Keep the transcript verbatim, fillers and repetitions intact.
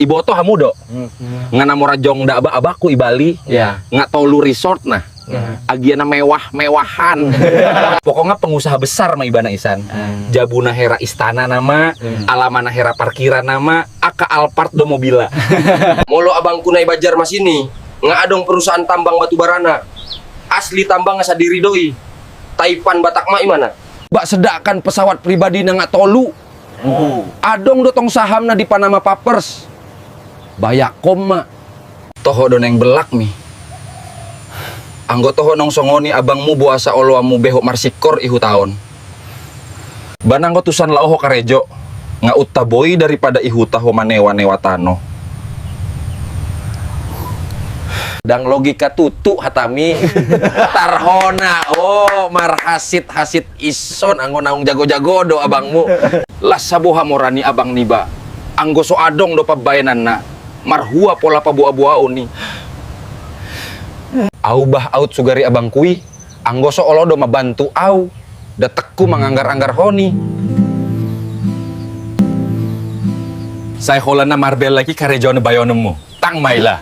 Iboto hamu do? Nga na mora jong da abangku i Bali. Nga tolu resort na. Agia na mewah-mewahan. Pokokna pengusaha besar ma ibana isan. Jabu na hera istana nama, alama na hera parkiran nama, angka Alphard do mobilna. Molo abangku na i Banjarmasin i, nga adong perusahaan tambang batubarana. Asli tambang sadiri do i. Taipan Batak ma imana. Ba sedangkan pesawat pribadina nga tolu. Adong do tong sahamna di Panama Papers. Bayakhon ma. Toho do naeng bellakmi. Anggo toho naung songon i abangmu boasa oloanmu behok marsingkor i huta on. Ba nanggo tusan laho ho karejo, nga unta boi daripada i huta ho manewa-newa tano. Ndang logika tutu hatami. Tarhona, o, marhasit-hasit ison, anggo naung jago-jago do abangmu. Las saboha mora ni abang niba. Anggo so adong do pambaenanna, marhua pola paboa-boaon i. Au bah aut sugari abangku i, anggo so olo do mambantu au, datekku manganggar-anggar hon i. Sai holan na marbellak i karejo ni bayanonmu. Tang ma ila.